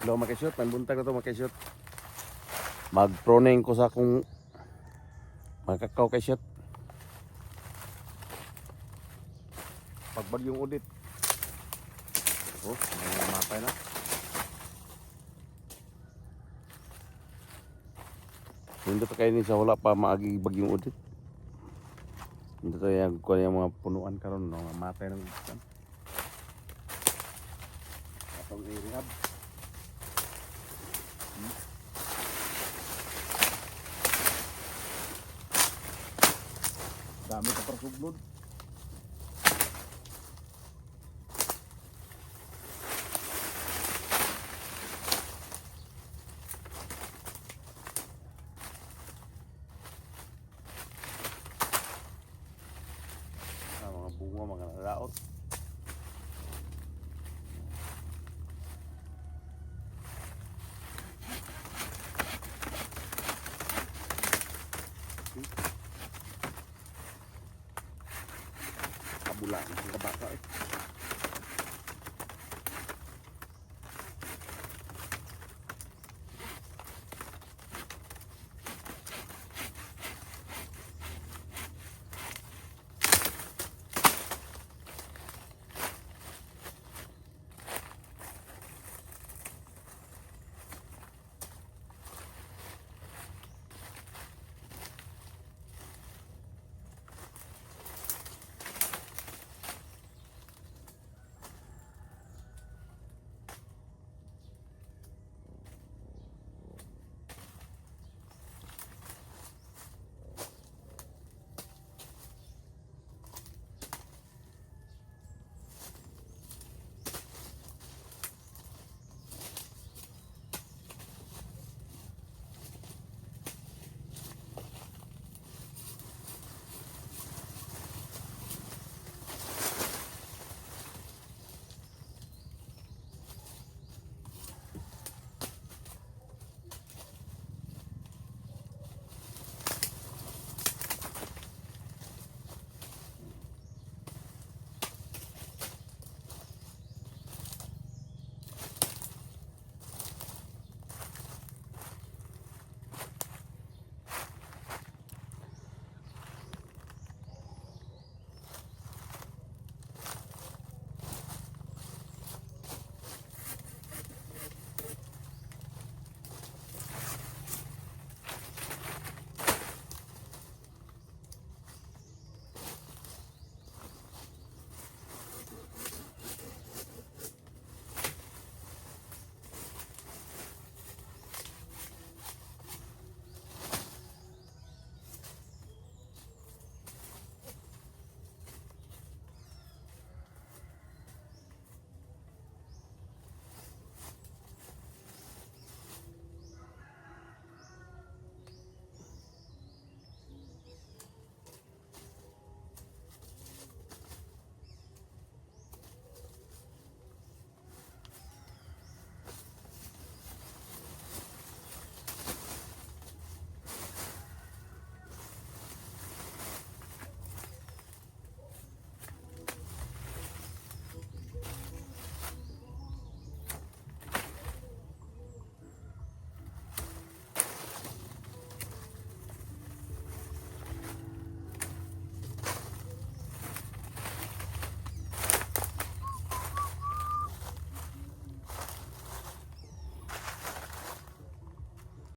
Hello, mga kasyot. May buntag na to, mga kasyot. Mag-proning ko sa akong mga kakao, kasyot. Pagbagyong Odette. Oh, may matay na. Nindot kayo ni sa wala pa maagi bagyong Odette. Nindot tayo kuha yung mga punuan karon, no, nga matay ng kan. Atong i-rehab. Dami ka para suglod. Ah, mga bunga, mga nalaot. Kabula na ang kabaka eh.